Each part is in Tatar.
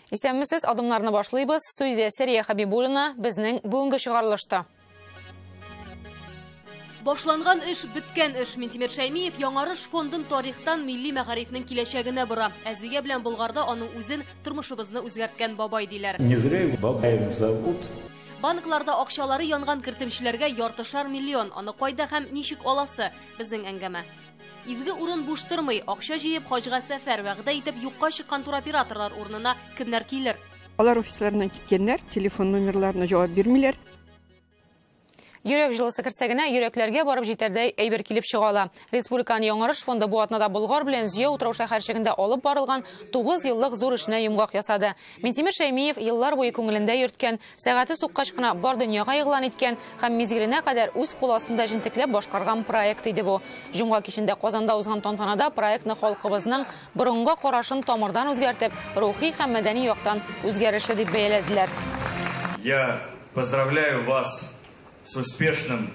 Исәнмесез, адымнарны башлыйбыз. Студиядә Сәрия Хабибуллина безнең бүгенге чыгарылышта. Башланган эш, беткән эш. Минтимер Шәймиев Яңарыш фондын тарихтан милли мәгарифнең киләчәгенә бора. Ә Зөя белән Болгарда аның үзен тормышыбызны үзгәрткән бабай диләр. Не зря его Бабаем зовут. Банкларда акчалары янган кертемчеләргә яртышар миллион. Аны кайда һәм ничек аласы? Безнең әңгәмә. Изге урын буш тормый. Акча җыеп хаҗга сәфәр вәгъдә итеп юкка чыккан туроператорлар урынына кемнәр килер? Алар офисларыннан киткәннәр, телефон номерларына җавап бирмиләр. Йөрәк җылысы керсә генә йөрәкләргә барып җитәрдәй әйбер килеп чыга ала. Республиканың Яңарыш фонды бу атнада Болгар белән Зөя утрау шәһәрчегендә алып барылган 9 еллык зур эшенә йомгак ясады. Минтимер Шәймиев еллар буе күңелендә йөрткән, сәгате суккач кына бар дөньяга игълан иткән һәм мизгеленә кадәр үз кул астында җентекләп башкарган проект иде бу. Җомга кичендә Казанда узган тантанада проектны халкыбызның борынгы карашын тамырдан үзгәртеп, рухи һәм мәдәни яктан үзгәреше дип бәяләделәр. Я поздравляю вас с успешным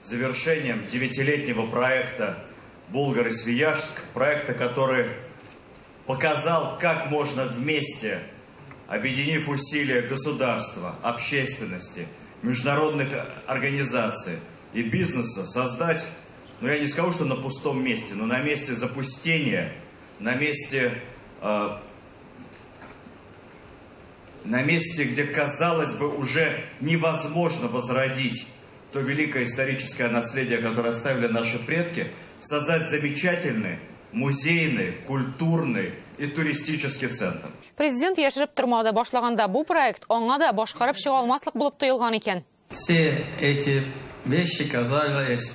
завершением 9-летнего проекта «Булгар и Свияжск», проекта, который показал, как можно вместе, объединив усилия государства, общественности, международных организаций и бизнеса, создать, ну я не скажу, что на пустом месте, но на месте запустения, на месте, где, казалось бы, уже невозможно возродить то великое историческое наследие, которое оставили наши предки, создать замечательный музейный, культурный и туристический центр. Президент яшереп тормады, башлаганда бу проект аңа да башкарып чыга алмаслык булып тоелган икән. Все эти вещи казались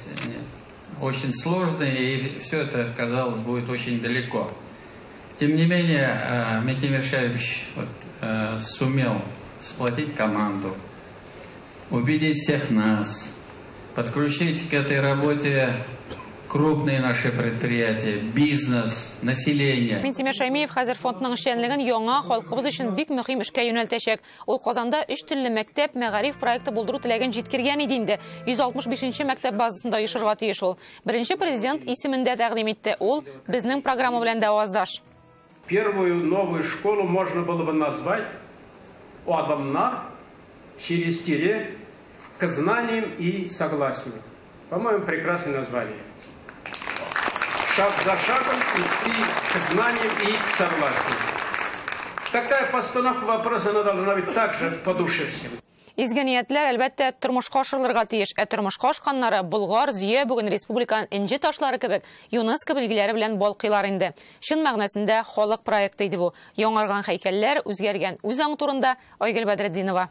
очень сложные, и все это, казалось, будет очень далеко. Тем не менее, Минтимер Шарипович сумел сплотить команду, убедить всех нас, подключить к этой работе крупные наши предприятия, бизнес, население. Минтимер Шәймиев хәзер фондның эшчәнлеген яңа халкыбыз өчен бик мөһим эшкә юнәлтәчәк. Ул Казанда 3 телле мәктәп мәгариф проекты булдыру теләген җиткергән иде инде. 165нче мәктәп базасында оешырга тиеш ул. Беренче президент исемен дә тәкъдим итте. Ул безнең программа белән дә аваздаш. Первую новую школу можно было бы назвать «Адымнар через тире к знаниям и согласию». По-моему, прекрасное название. Шаг за шагом идти к знаниям и к согласию. Такая постановка вопроса, она должна быть также по душе всем. Изге ниятләр, әлбәттә, тормышка ашырылырга тиеш. Ә тормышка ашканнары Болгар, Зөя бүген республиканың энҗе ташлары кебек ЮНЕСКО билгеләре белән балкыйлар инде. Чын мәгънәсендә халык проекты иде бу. Яңарган һәйкәлләр, үзгәргән үзаң турында Айгөл Бәдретдинова.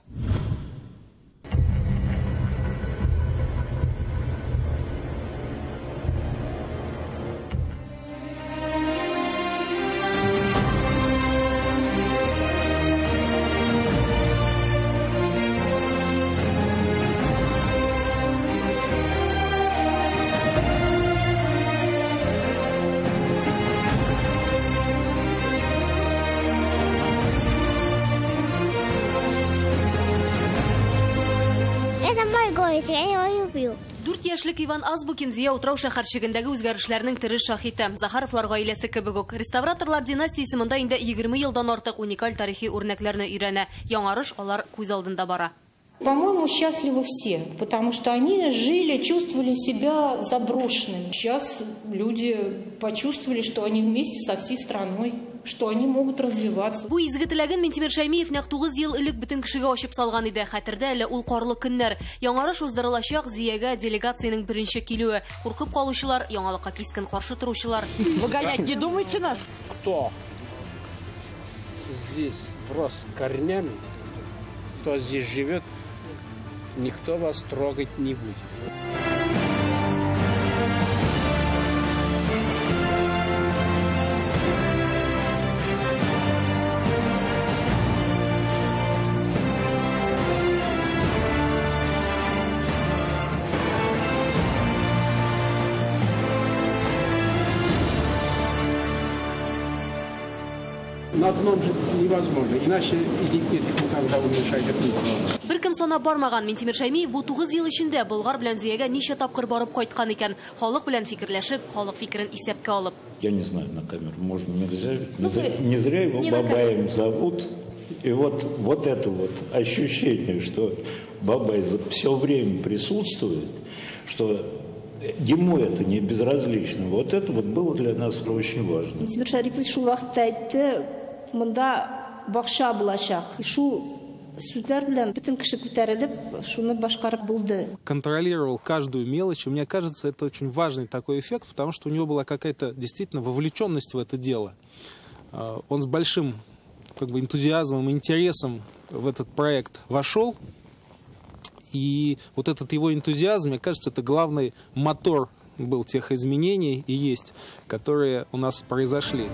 Я его люблю. 4 яшьлек Иван Азбукин Зөя утрау шәһәрчегендәге үзгәрешләрнең тере шаһиты. Захаровлар гаиләсе кебек үк. Реставраторлар династиясе монда инде 20 елдан артык уникаль тарихи үрнәкләрне өйрәнә. Яңарыш алар күз алдында бара. По-моему, счастливы все, потому что они жили, чувствовали себя заброшенными. Сейчас люди почувствовали, что они вместе со всей страной, что они могут развиваться. Бу изге теләген Минтимер Шәймиев нәкъ 9 ел элек бөтен кешегә ачып салган иде. Хәтердә әле ул карлы көннәр. Яңарыш уздырылачак Зөягә делегациянең беренче килүе. Куркып калучылар, яңалыкка кискен каршы торучылар. Выгонять не думайте нас? Кто здесь врос корнями, кто здесь живет, никто вас трогать не будет. На одном же невозможно, иначе идентику когда уменьшать не будет. Беркем санап бармаган Минтимер Шәймиев бу 9 ел эчендә Болгар белән Зөягә ничә тапкыр барып кайткан икән. Халык белән фикерләшеп, халык фикерен исәпкә алып. Я не знаю, на камеру можно, нельзя. Не зря его Бабаем зовут. И вот это вот ощущение, что Бабай все время присутствует, что ему это не безразлично. Вот это вот было для нас очень важно. Минтимер Шәрипович шул вакытта әйтте, монда бакча булачак. Шул сүзләр белән бөтен кеше күтәрелеп, шуны башкарып булды. Контролировал каждую мелочь. И мне кажется, это очень важный такой эффект, потому что у него была какая-то действительно вовлеченность в это дело. Он с большим как бы энтузиазмом, интересом в этот проект вошел. И вот этот его энтузиазм, мне кажется, это главный мотор был тех изменений и есть, которые у нас произошли.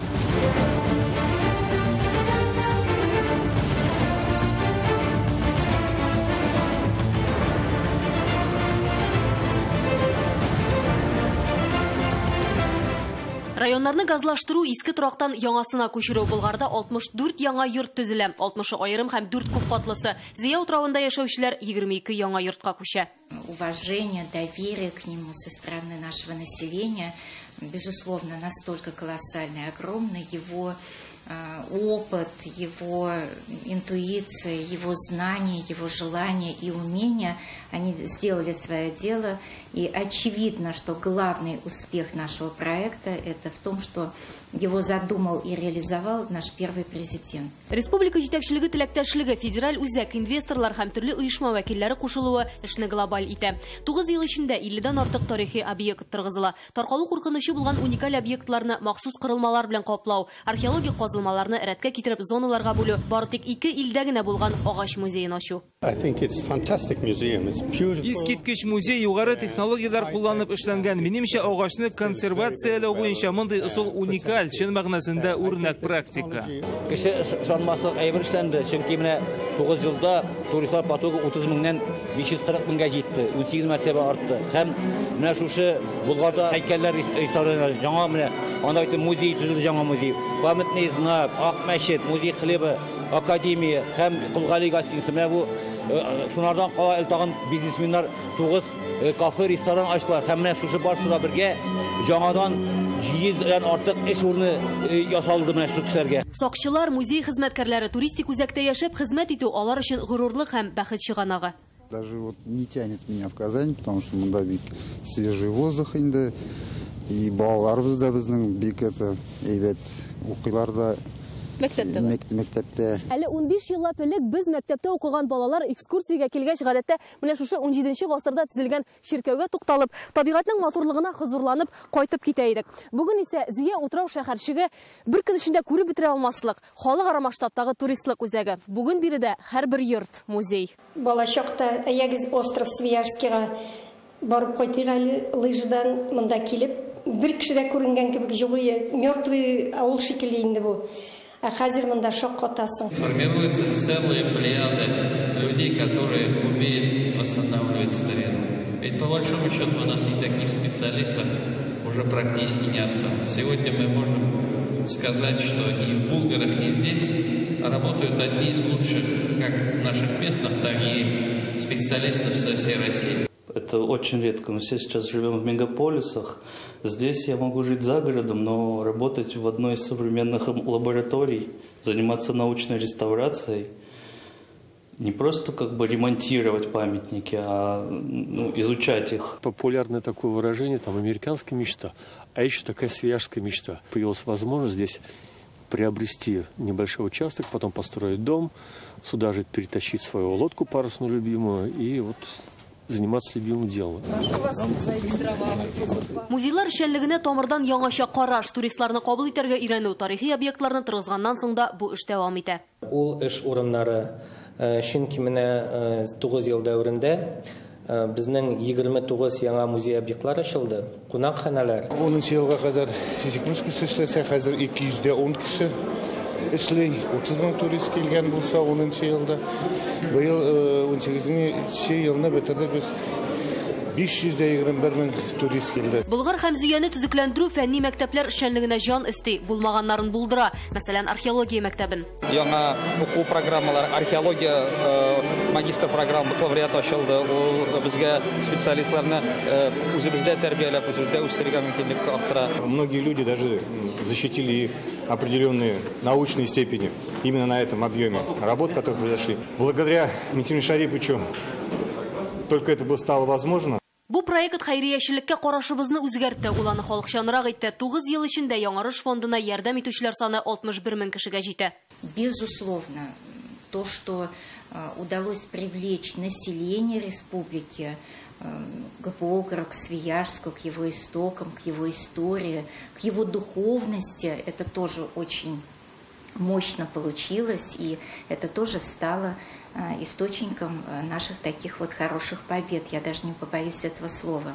Районнарны газлаштыру, иске торактан яңасына күчерү. Болгарда 64 яңа йорт төзелә. 60-ы аерым һәм 4 күп катлысы. Зөя утравында яшәүчеләр 22 яңа йортка күчә. Уважение, доверие к нему со стороны нашего населения, безусловно, настолько колоссальное, огромное. Его опыт, его интуиция, его знания, его желания и умения, они сделали свое дело. И очевидно, что главный успех нашего проекта – это в том, что его задумал и реализовал наш первый президент. Республика җитәкчелеге теләктәшлеге, федераль үзәк, инвесторлар һәм төрле оешма вәкилләре кушылуы эшне глобаль итә. 9 ел эчендә 50-дән артык тарихи объект торгызыла. Таркалу куркынычы булган уникаль объектларны махсус корылмалар белән каплау, археологик казылмаларны рәткә китереп зоналарга бүлү, бары тик 2 илдә генә булган агач музеен ачу. Искиткеч музей югары технологияләр кулланып эшләнгән. Минемчә, агачны консервацияләү буенча мондый ысул уникаль, чын мәгънәсендә үрнәк практика. Кеше ышанмаслык әйбер эшләнде, чөнки менә 9 елда туристлар потогы 30 меңнән 540 меңгә җитте, 18 мәртәбә артты. Һәм менә шушы Болгарда һәйкәлләр реставрацияләнде, яңа менә анда бит музей төзелде, яңа музей. Памятный знак, Ак мәчет, музей хлеба, академия һәм Кол Гали гостиница. Менә бу шунардан кала әле тагын бизнесменнар 9 кафе, ресторан ачтылар. Һәм менә шушы барысы да бергә яңадан 700-дән артык эш урыны ясалды менә шул кешеләргә. Сакчылар, музей хезмәткәрләре туристик үзәктә яшәп хезмәт итү алар өчен горурлык һәм бәхет чыганагы. Даже вот не тянет меня в Казань, потому что монда бик свежий воздух инде, и балаларыбыз да безнең бик это әйбәт укыйлар да. Мәктәптә. Әле 15 еллап элек без мәктәптә укыган балалар экскурсиягә килгәч, гадәттә менә шушы 17 гасырда төзелгән чиркәүгә тукталып, табигатьнең матурлыгына хозурланып кайтып китә идек. Бүген исә Зөя утрау шәһәрчеге бер көн эчендә күреп бетерә алмаслык халыкара масштабтагы туристлык үзәге. Бүген биредә һәрбер йорт музей. Балачакта әйәгез остров Свияжскийга барып кайтыйк әле лыжадан монда килеп, бер кеше дә күренгән кебек юк, мертвый авыл шикелле инде бу. А хәзер монда шаккатасың. Формируются целые плеяды людей, которые умеют восстанавливать старину. Ведь по большому счету у нас и таких специалистов уже практически не осталось. Сегодня мы можем сказать, что и в Булгарах, и здесь работают одни из лучших, как наших местных, так и специалистов со всей России. Это очень редко. Мы все сейчас живем в мегаполисах. Здесь я могу жить за городом, но работать в одной из современных лабораторий, заниматься научной реставрацией, не просто как бы ремонтировать памятники, а изучать их. Популярное такое выражение, там, американская мечта, а еще такая свияжская мечта. Появилась возможность здесь приобрести небольшой участок, потом построить дом, сюда же перетащить свою лодку парусную любимую и вот заниматься любимым делом. Музейлар эшчәнлегенә тамырдан яңача караш, туристларны кабул итәргә өйрәнү, тарихи объектларны торгызганнан соң да бу эш дәвам итә. Ул эш урыннары, чөнки менә 9 ел дәверендә безнең 29 яңа музей объектлары ачылды, кунакханалар. 10 елга кадәр 70 кеше эшләсә, хәзер 210 кеше эшли. 30 мең турист килгән булса 10 елда. Быел 18 елны бетердек без 521 мең турист килде. Болгар һәм Зөяне төзекләндерү фәнни мәктәпләр эшчәнлегенә җан өсти, булмаганнарын булдыра. Мәсәлән, археология мәктәбен. Яңа уку программалары, археология магистр программа бакалавриат ачылды. Ул безгә специалистларны үзебездә тәрбияләп, үзебездә үстерергә мөмкинлек арттыра. Многие люди даже защитили определенные научные степени именно на этом объеме работ, которые произошли. Благодаря Минтимеру Шариповичу только это стало возможно. Бу проект хәйриячелеккә карашыбызны үзгәртте, ул аны халыкчанрак итте. 9 ел эчендә Яңарыш фондына ярдәм итүчеләр саны 61 мең кешегә җитә. Безусловно, то, что удалось привлечь население республики к Болгару, к Свияжску, к его истокам, к его истории, к его духовности, это тоже очень мощно получилось, и это тоже стало источником наших таких вот хороших побед. Я даже не побоюсь этого слова,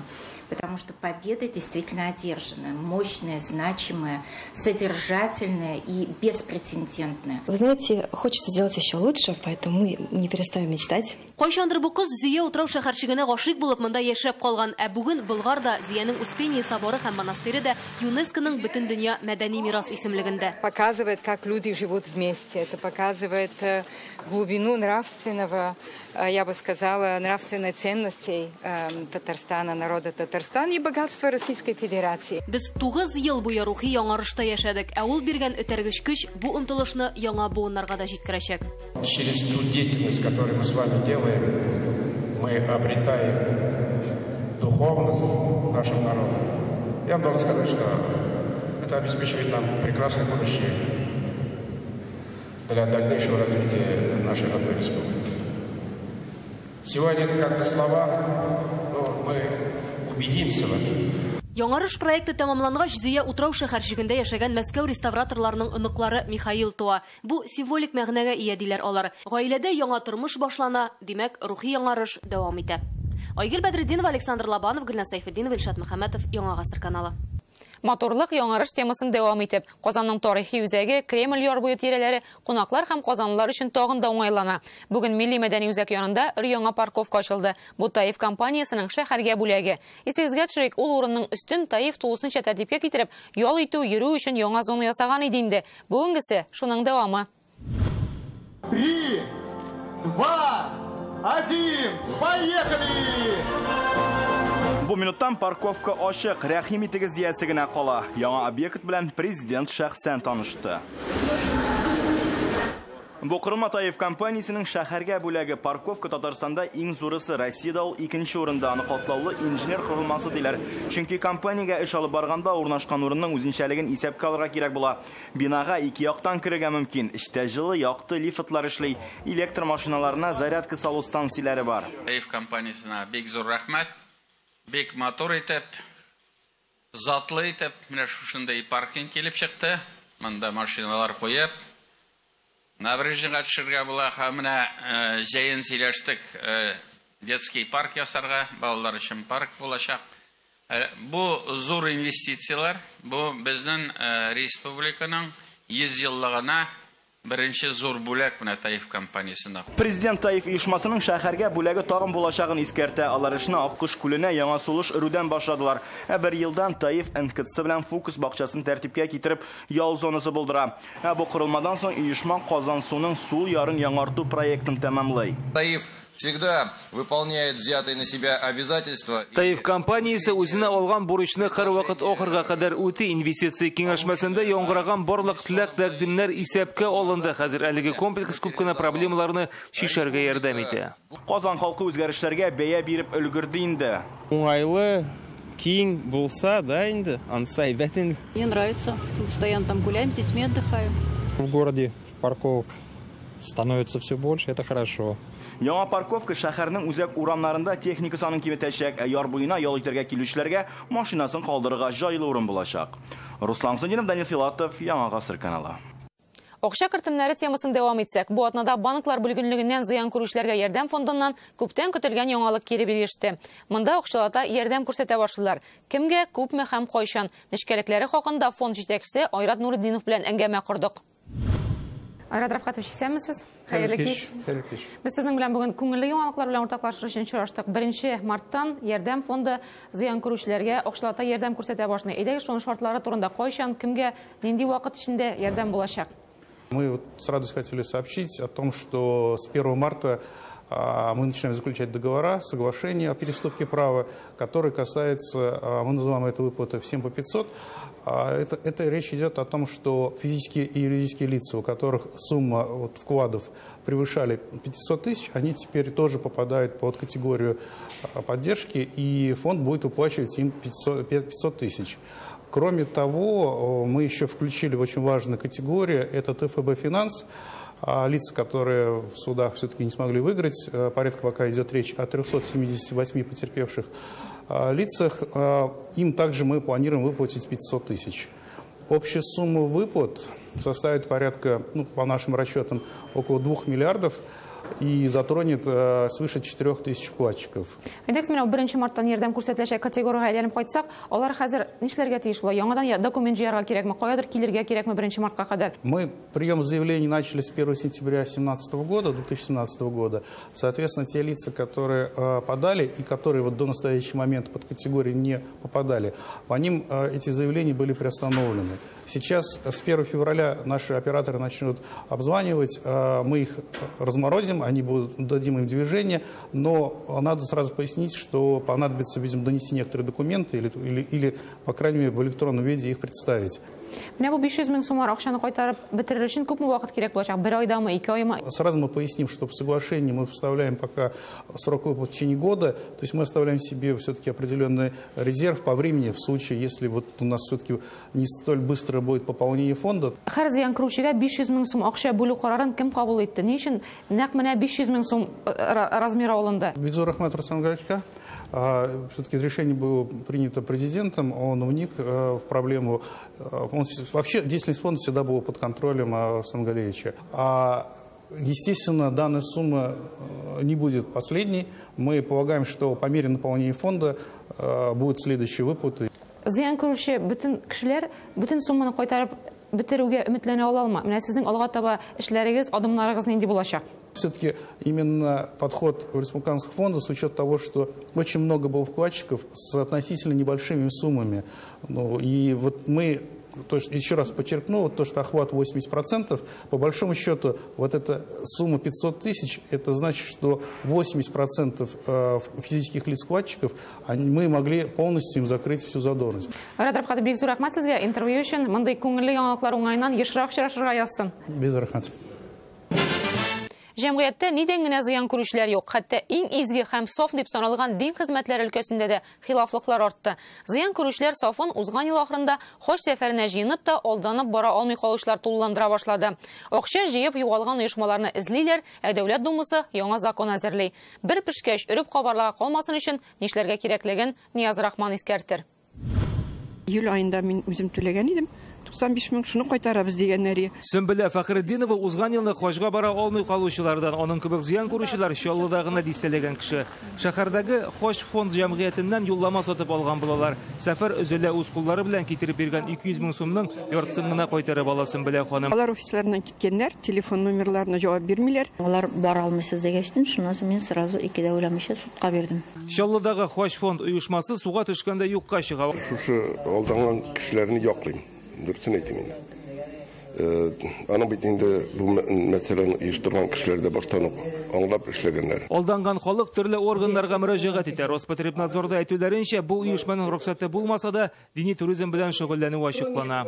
потому что победа действительно одержана, мощная, значимая, содержательная и беспрецедентная. Вы знаете, хочется сделать еще лучше, поэтому мы не перестаем мечтать. Кайчандыр бу кыз Зөя утрау шәһәрчегенә гашыйк булып монда яшәп калган. Ә бүген Болгарда Зөянең Успение соборы һәм монастыре дә ЮНЕСКОның Бөтендөнья мәдәни мирас исемлегендә. Показывает, как люди живут вместе. Это показывает глубину нравственного, я бы сказала, нравственной ценностей Татарстана, народа Татарстана и богатства Российской Федерации. Без 9 ел буе рухи яңарышта яшәдек, ә ул биргән этәргеч көч бу омтылышны яңа буыннарга да җиткерәчәк. Через ту деятельность, которую мы с вами делаем, мы обретаем духовность нашего народа. Я вам должен сказать, что это обеспечивает нам прекрасное будущее для дальнейшего развития нашей родной республики. Сегодня это как бы слова, но мы убедимся в этом. Яңарыш проекты тәмамлангач, Зөя утрау шәһәрчегендә яшәгән Мәскәү реставраторларының оныклары Михаил туа. Бу символик мәгънәгә ия диләр алар. Гаиләдә яңа тормыш башлана, димәк, рухи яңарыш дәвам итә. Айгөл Бәдретдинова, Александр Лобанов, Гөлназ Сәйфетдинова, Илшат Мөхәммәтов, Яңа Гасыр каналы. Матурлык яңарыш темасын дәвам итеп, Казанның тарихи үзәге, Кремль яр буе тирәләре кунаклар һәм казанлылар өчен тагын да уңайлана. Бүген Милли мәдәни үзәк янында өр-яңа парковка ачылды. Бу Таиф компаниясенең шәһәргә бүләге. Исегезгә төшерик, ул урынның өстен Таиф тулысынча тәртипкә китереп, ял итү, йөрү өчен яңа зона ясаган иде инде. Бүгенгесе шуның дәвамы. 3, 2, 1, поехали! Бу минуттан парковка ачык, рәхим итегез диясе генә кала. Яңа объект белән президент шәхсән танышты. Бу корылма Таиф компаниясенең шәһәргә бүләге. Парковка Татарстанда иң зурысы, Россиядә ул икенче урында. Аны катлаулы инженер корылмасы диләр. Чөнки компаниягә эш алып барганда урнашкан урынның үзенчәлеген исәпкә алырга кирәк була. Бинага ике яктан керергә мөмкин. Эчтә җылы, якты лифтлар эшли, электр машиналарына зарядка салу станцияләре бар. Таиф компаниясенә бик зур рәхмәт. Бик матур итеп, затлы итеп, менә шушындай паркинг килеп чыкты. Монда машиналар куеп, набережныйга төшергә була. Һәм менә җәен сөйләштек, детский парк ясарга, балалар өчен парк булачак. Бу зур инвестицияләр, бу безнең республиканың 100 еллыгына беренче зур бүләк менә Таиф компаниясенә. Президент Таиф оешмасының шәһәргә бүләге тагын булачагын искәртә. Алар эшне Аккош күленә яңа сулыш өрүдән башладылар. Ә бер елдан Таиф НКЦ белән Фокус бакчасын тәртипкә китереп, ял зонасы булдыра. Ә бу корылмадан соң оешма Казансуның сул ярын яңарту проектын тәмамлый. Таиф всегда выполняет взятые на себя обязательства. Таиф компаниясе үзенә алган бурычны һәрвакыт ахырга кадәр үти. Инвестиция киңәшмәсендә яңгыраган барлык теләк-тәкъдимнәр исәпкә алынды. Хәзер әлеге комплекс күп кенә проблемаларны чишәргә ярдәм итә. Казан халкы үзгәрешләргә бәя биреп өлгерде инде. Уңайлы, киң булса да инде, ансы әйбәт инде. Мне нравится. Мы постоянно там гуляем, с детьми отдыхаем. В городе парковок становится все больше, это хорошо. Яңа парковка шәһәрнең үзәк урамнарында техника санын киметәчәк, ә яр буена ял итәргә килүчеләргә машинасын калдырырга җайлы урын булачак. Руслан Сundинов, Данил Филатов, Яңа Гасыр каналы. Акча кертемнәре темасын дәвам итсәк, бу атнада банклар бүлгенлегеннән зыян күрүчеләргә ярдәм фондыннан күптән көтелгән яңалык кире биреште. Монда акчалата ярдәм күрсәтә башладылар. Кемгә, күпме һәм кайчан? Нечкәлекләре хакында фонд җитәкчесе Айрат Нуретдинов белән әңгәмә кордык. Айрат Рафкатович, исәнмесез? Хәерле кич. Без сезнең белән бүген күңелле яңалыклар белән уртаклашыр өчен очраштык. 1 марттан ярдәм фонды зыян күрүчеләргә акчалата ярдәм күрсәтә башлый. Әйдәгез, шуның шартлары турында кайчан, кемгә, нинди вакыт эчендә ярдәм булачак? Мы вот с радостью хотели сообщить о том, что с 1 марта Мы начинаем заключать договора, соглашения о переступке права, которые касаются, мы называем это выплаты всем по 500. Это речь идет о том, что физические и юридические лица, у которых сумма вот вкладов превышали 500 тысяч, они теперь тоже попадают под категорию поддержки, и фонд будет выплачивать им 500 тысяч. Кроме того, мы еще включили в очень важную категорию, это ТФБ «Финанс». Лица, которые в судах все-таки не смогли выиграть, порядка пока идет речь о 378 потерпевших лицах, им также мы планируем выплатить 500 тысяч. Общая сумма выплат составит порядка, ну, по нашим расчетам, около 2 миллиардов и затронет свыше 4000 вкладчиков. Әйдәгез, менә 1 марттан ярдәм күрсәтеләчәк категориягә әйләнеп кайтсак, алар хәзер нишләргә тиеш була? Яңадан документ җыярга кирәкме? Каядыр килергә кирәкме 1 мартка кадәр? Мы прием заявлений начали с 1 сентября 2017 года, 2017 года. Соответственно, те лица, которые подали и которые вот до настоящего момента под категорию не попадали, по ним эти заявления были приостановлены. Сейчас с 1 февраля наши операторы начнут обзванивать, мы их разморозим, они будут, дадим им движение, но надо сразу пояснить, что понадобится, видимо, донести некоторые документы или, по крайней мере, в электронном виде их представить. Менә бу 500 мең сум акчаны кайтарып бетерер өчен күпме вакыт кирәк булачак? Бер айдамы, ике аймы? Сразу мы поясним, что в соглашении мы вставляем пока срок выплат в течение года, то есть мы оставляем себе все-таки определенный резерв по времени в случае, если вот у нас все-таки не столь быстро будет пополнение фонда. Һәр зыян күрүчегә 500 мең сум акча бүлү карарын кем кабул итте? Ни өчен нәкъ менә 500 мең сум размеры алынды? Бик зур рәхмәт Руслан Галичка. Все-таки решение было принято президентом, он вник в проблему. Он, вообще деятельность фонда всегда была под контролем Руслана Галиевича. Естественно, данная сумма не будет последней. Мы полагаем, что по мере наполнения фонда будут следующие выплаты. Зыян күрүче бөтен кешеләр бөтен сумманы кайтарып бетерүгә өметләнә ала алмы? Менә сезнең алга таба эшләрегез, адымнарыгыз нинди булачак? Все-таки именно подход республиканского фонда с учетом того, что очень много было вкладчиков с относительно небольшими суммами. Ну, и вот мы, то есть, еще раз подчеркну, вот то, что охват 80%, по большому счету, вот эта сумма 500 тысяч, это значит, что 80% физических лиц вкладчиков мы могли полностью им закрыть всю задолженность. Айрат Рафкатович, бик зур рәхмәт сезгә интервью өчен. Мондый күңелле яңалыклар уңаеннан ешрак очрашырга язсын. Бик зур рәхмәт. Җәмгыятьтә нидән генә зыян күрүчеләр юк, хәтта иң изге һәм саф дип саналган дин хезмәтләре өлкәсендә дә хилафлыклар артты. Зыян күрүчеләр сафын узган ел ахырында хаҗ сәфәренә җыенып та алданып бара алмый калучылар тулыландыра башлады. Акча җыеп югалган оешмаларны эзлиләр, ә Дәүләт Думасы яңа закон әзерли. Бер пешкәч өреп кабарлыга калмасын өчен нишләргә кирәклеген Нияз Рахман искәртер. Июль аенда мин үзем түләгән идем. 95 мең шуны кайтарабыз дигәннәр. Сөмбелә Фәхретдинова узган елны хаҗга бара алмый калучылардан, аның кебек зыян күрүчеләр Чаллыда гына дистәләгән кеше. Шәһәрдәге Хаҗ фонд җәмгыятеннән юллама сатып алган булалар. Сәфәр өзелә үз куллары белән китереп биргән 200 мең сумның яртысын гына кайтарып ала Сөмбелә ханым. Алар офисларыннан киткәннәр, телефон номерларына җавап бирмиләр. Алар бара алмыйсыз дигәчтен, шуннан соң мин сразу икедә уйламыйча судка бирдем. Чаллыдагы Хаҗ фонд оешмасы суга төшкәндә юкка чыга. Шушы алданган кешеләрне яклыйм. Дөресен әйтим инде. Аның бит инде бу мәсьәләне оештырган кешеләр дә баштан ук аңлап эшләгәннәр. Алданган халык төрле органнарга мөрәҗәгать итә. Роспотребнадзорда әйтүләренчә, бу оешманың рөхсәте булмаса да, дини туризм белән шөгыльләнү ачыклана.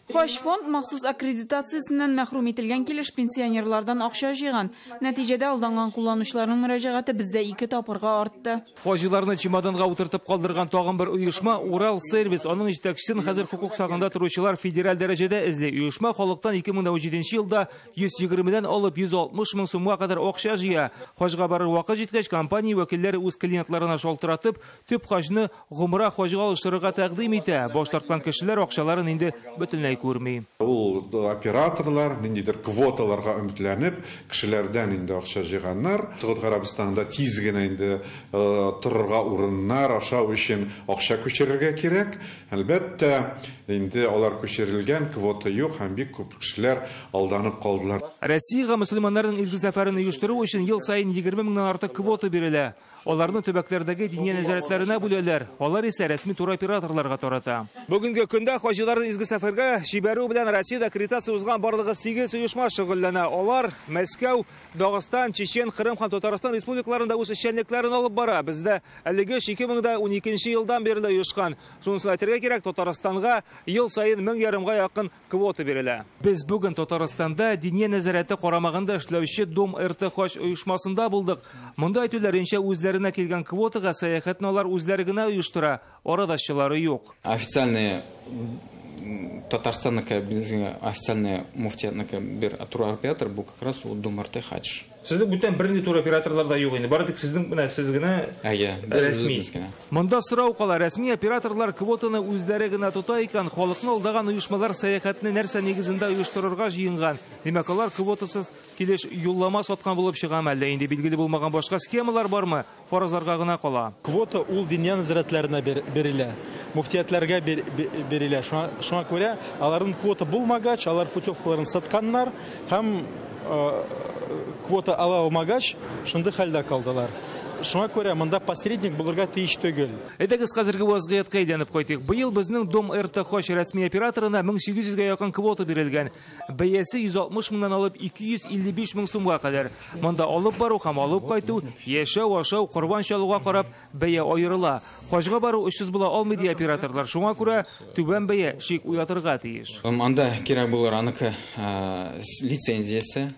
Хаҗ фонд махсус аккредитациясеннән мәхрүм ителгән килеш пенсионерлардан акча җыйган. Нәтиҗәдә алданган кулланучыларның мөрәҗәгате бездә 2 тапкырга артты. Хаҗиларны чемоданга утыртып калдырган тагын бер оешма Урал сервис. Аның җитәкчесен хәзер хокук сагында торучылар федераль дәрәҗәдә эзли. Оешма халыктан 2017 елда 120-дән алып 160 мең сумга кадәр акча җыя. Хаҗга барыр вакыт җиткәч, компания вәкилләре үз клиентларына шалтыратып, төп хаҗны гомра хаҗга алыштырырга тәкъдим итә. Баш тарткан кешеләр акчаларын инде бөтенләй күрми. Ул операторлар ниндидер квоталарга өметләнеп, кешеләрдән инде акча җыйганнар. Согуд Гарәбстанында тиз генә инде торырга урыннар, ашау өчен акча күчерергә кирәк. Әлбәттә, Инде алар күчерелгән, квота юк һәм бик күп кешеләр алданып калдылар. Россиягә мөселманнарның изге сәфәрен оештыру өчен ел саен 20 меңнән артык квота бирелә. Аларны төбәкләрдәге диния нәзарәтләренә бүләләр. Алар исә рәсми туроператорларга тарата. Бүгенге көндә хаҗиларны изге сәфәргә җибәрү белән Россиядә аккредитация узган барлыгы 8 оешма шөгыльләнә. Алар Мәскәү, Дагыстан, Чечен, Кырым һәм Татарстан республикаларында үз эшчәнлекләрен алып бара. Бездә әлеге эш 2012 елдан бирле оешкан. Шунысын әйтергә кирәк, Татарстанга ел саен 1500-га якын квота бирелә. Без бүген Татарстанда диния нәзарәте карамагында эшләүче Дом РТ Хаҗ оешмасында булдык. Монда әйтүләренчә, үзләренә килгән квотага сәяхәтне алар үзләре генә оештыра, арадашчылары юк. Официальные Татарстанныкы, официальный муфтиятныкы бер туроператор бу как раз Дом РТ Хадж. Сезнең бүтән бернинди туроператорлар да юк инде. Бары тик сезнең менә сез генә рәсми. Монда сорау кала, рәсми операторлар квотаны үзләре генә тота икән, халыкны алдаган оешмалар сәяхәтне нәрсә нигезендә оештырырга җыенган? Димәк, алар квотасыз килеш юллама саткан булып чыга әллә инде билгеле булмаган башка схемалар бармы? Фаразларга гына кала. Квота ул диния нәзарәтләренә бирелә, муфтиятләргә бирелә. Шуңа күрә аларның квота булмагач, алар путевкаларын сатканнар һәм квота ала алмагач, шундый хәлдә калдылар. Шуңа күрә монда посредник булырга тиеш түгел. Әйдәгез хәзерге вазгыятькә әйләнеп кайтыйк. Быел безнең Дом РТ Хаҗ рәсми операторына 1800-гә якын квота бирелгән. Бәясе 160 меңнән алып 255 мең сумга кадәр. Монда алып бару һәм алып кайту, яшәү, ашау, корбан чалуга карап бәя аерыла. Хаҗга бару 300 була алмый ди операторлар. Шуңа күрә түбән бәя шик уятырга тиеш. Анда кирәк булыр аныкы лицензиясе,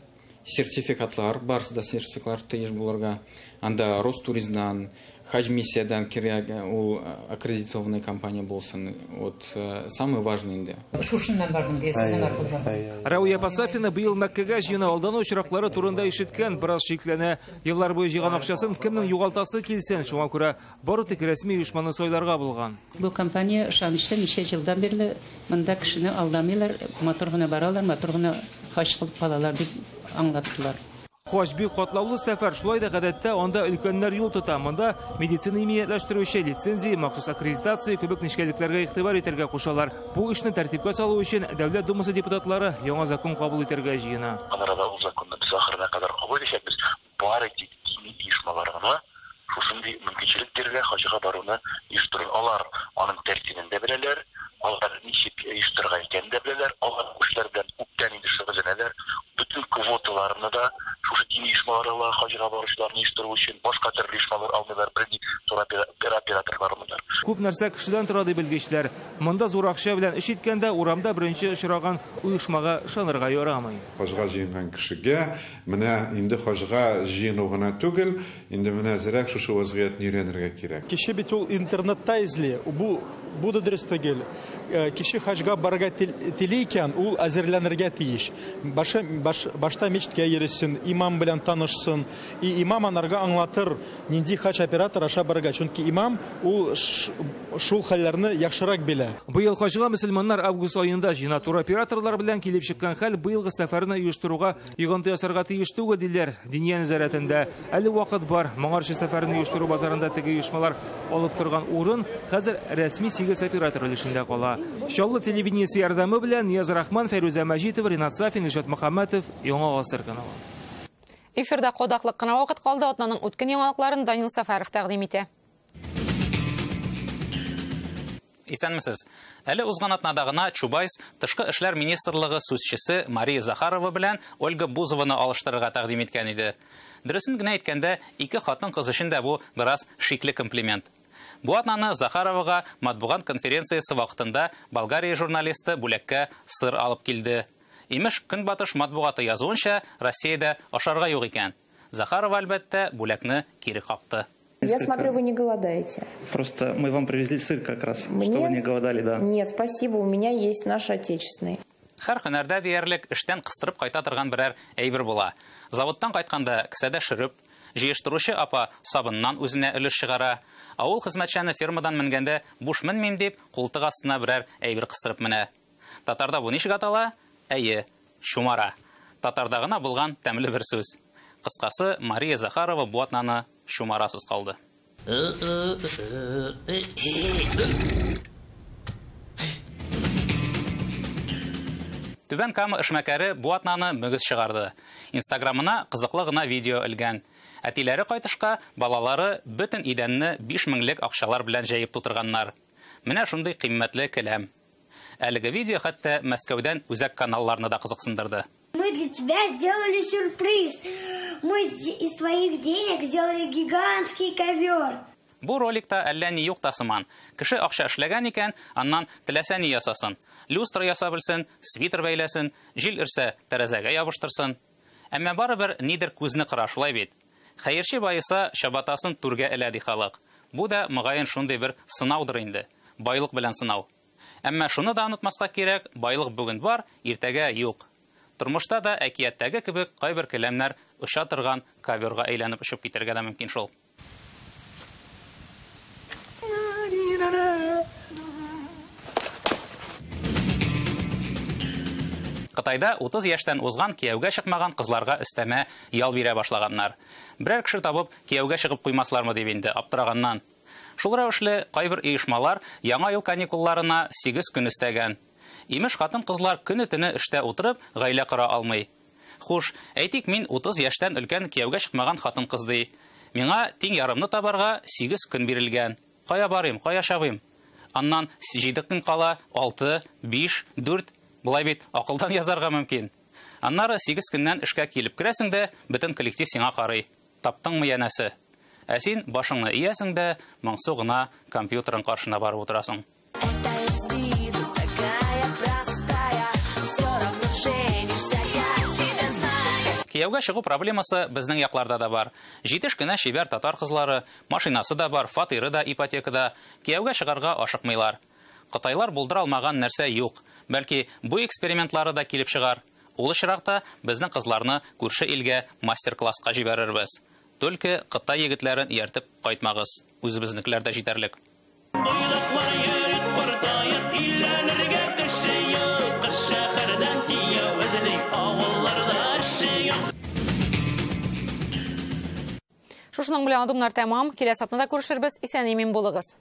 сертификатлар, барысы да сертификатлар тиеш булырга. Анда Ростуризмнан, Хаҗ миссиядан кирәк, ул аккредитованный компания булсын. Вот самый важный инде. Шушыннан бардым диясез, алар булган. Рауя Пасафина быел Мәккәгә җыена алдану очраклары турында ишеткән, бераз шикләнә. Еллар буе җыйган акчасын кемнең югалтасы килсен, шуңа күрә бары тик рәсми оешманы сайларга булган. Бу компания ышанычлы, ничә елдан бирле монда кешене алдамыйлар, матур гына баралар, матур гына хаҗ кылып калалар дип аңлаттылар. Хаҗ бик катлаулы сәфәр, шулай да гадәттә анда өлкәннәр юл тота. Монда медицина иминиятләштерүче, лицензия, махсус аккредитация кебек нечкәлекләргә игътибар итәргә кушалар. Бу эшне тәртипкә салу өчен Дәүләт Думасы депутатлары яңа закон кабул итәргә җыена. Арада ул законны без ахырына кадәр кабул итәчәкбез. Бары тик дини оешмалар гына шушындый мөмкинчелек бирергә хаҗга баруны оештыру. Алар аның тәртибен дә беләләр, алар ничек оештырырга икәнен дә беләләр, алар бу эшләр белән күптән инде шөгыльләнәләр. Бөтен квоталарны да шушы дини оешмалар ала, хаҗга баручыларны оештыру өчен башка төрле оешмалар алмыйлар, берни туроператорлар алмыйлар. Күп нәрсә кешедән тора ди белгечләр. Монда зур акча белән эш иткәндә урамда беренче очраган оешмага ышанырга ярамый. Хаҗга җыенган кешегә менә инде хаҗга җыену гына түгел, инде менә әзрәк шушы вазгыятьне өйрәнергә кирәк. Кеше бит ул интернетта эзли, бу да дөрес түгел. Кеше хаҗга барырга тели икән, ул әзерләнергә тиеш. Башта мечеткә йөресен, имам белән танышсын, и имам анарга аңлатыр, нинди хаҗ оператор аша барырга. Чөнки имам ул шул хәлләрне яхшырак белә. Быел хаҗга мөселманнар август аенда җыена. Туроператорлар белән килеп чыккан хәл быелгы сәфәрне оештыруга йогынты ясарга тиеш түгел диләр Диния нәзарәтендә. Әле вакыт бар. Моңарчы сәфәрне оештыру базарында теге оешмалар алып торган урын хәзер рәсми 8 оператор өлешендә кала. Чаллы телевидениесе ярдәме белән Нияз Рахман, Фәйрүзә Мәҗитова, Ринат Сафин, Илшат Мөхәммәтов, Яңа Гасыр каналы. Эфирда кадаклык кына вакыт калды. Атнаның үткен яңалыкларын Данил Сафаров тәкъдим итә. Исәнмесез. Әле узган атнада гына Чубайс Тышкы эшләр министрлыгы сүзчесе Мария Захарова белән Ольга Бузованы алыштырырга тәкъдим иткән иде. Дөресен генә әйткәндә, ике хатын-кыз өчен дә бу бераз шикле комплимент. Бу атнаны Захаровага матбугат конференциясе вакытында Болгария журналисты бүләккә сыр алып килде. Имеш, Көнбатыш матбугаты язуынча, Россиядә ашарга юк икән. Захарова, әлбәттә, бүләкне кире какты. Я смотрю, вы не голодаете. Просто мы вам привезли сыр как раз, Мне? Чтобы вы не голодали, да. Нет, спасибо, у меня есть наш отечественный. Һәр һөнәрдә диярлек эштән кыстырып кайта торган берәр әйбер була. Заводтан кайтканда кесәдә шөреп, җыештыручы апа сабыннан үзенә өлеш чыгара. Авыл хезмәтчәне фермадан менгәндә буш менмим дип, култык астына берәр әйбер кыстырып менә. Татарда бу ничек атала? Әйе, чумара. Татарда гына булган тәмле бер сүз. Кыскасы, Мария Захарова бу атнаны чумарасыз калды. Түбән Кама эшмәкәре бу атнаны мөгез чыгарды. Инстаграмына кызыклы гына видео элгән. Әтиләре кайтышка балалары бөтен идәнне 5000лек акчалар белән җәеп тутырганнар. Менә шундый кыйммәтле келәм. Әлеге видео хәтта Мәскәүдән үзәк каналларны да кызыксындырды. Мы для тебя сделали сюрприз. Мы из твоих денег сделали гигантский ковер. Бу роликта әллә ни юк та сыман. Кеше акча эшләгән икән, аннан теләсә ни ясасын. Люстра ясап белсен, свитер бәйләсен, җил өрсә, тәрәзәгә ябыштырсын. Әмма барыбер нидер күзне кыра, шулай бит. Хәерче баеса чабатасын түргә элә ди халык. Бу да мөгаен шундый бер сынаудыр инде. Байлык белән сынау. Әмма шуны да онытмаска кирәк, байлык бүген бар, иртәгә юк. Тормышта да әкияттәге кебек кайбер келәмнәр оча торган коверга әйләнеп очып китәргә дә мөмкин шул. Кытайда 30 яшьтән узган кияүгә чыкмаган кызларга өстәмә ял бирә башлаганнар. Берәр кеше табып кияүгә чыгып куймаслармы дип инде аптыраганнан. Шул рәвешле кайбер оешмалар яңа ел каникулларына 8 көн өстәгән. Имеш, хатын-кызлар көне-төне эштә утырып гаилә кора алмый. Хуш, әйтик, мин 30 яшьтән өлкән кияүгә чыкмаган хатын-кыз ди. Миңа тиң ярымны табарга 8 көн бирелгән. Кая барыйм, кая чабыйм? Аннан 7 көн кала, 6, 5, 4. Болай бит акылдан язарга мөмкин. Аннары 8 көннән эшкә килеп керәсең дә, бөтен коллектив сиңа карый. Таптыңмы янәсе? Ә син башыңны иясең дә, моңсу гына компьютерың каршына барып утырасың. Кияүгә чыгу проблемасы безнең якларда да бар. Җитеш кенә чибәр татар кызлары, машинасы да бар, фатиры да ипотекада. Кияүгә чыгарга ашыкмыйлар. Кытайлар булдыра алмаган нәрсә юк. Бәлки бу экспериментлары да килеп чыгар. Ул очракта безнең кызларны күрше илгә мастер-класска җибәрербез. Только Кытай егетләрен ияртеп кайтмагыз. Үзебезнекеләр дә җитәрлек. Шушының белән адымнар тәмам. Киләсе атнада күрешербез. Исән-имин булыгыз.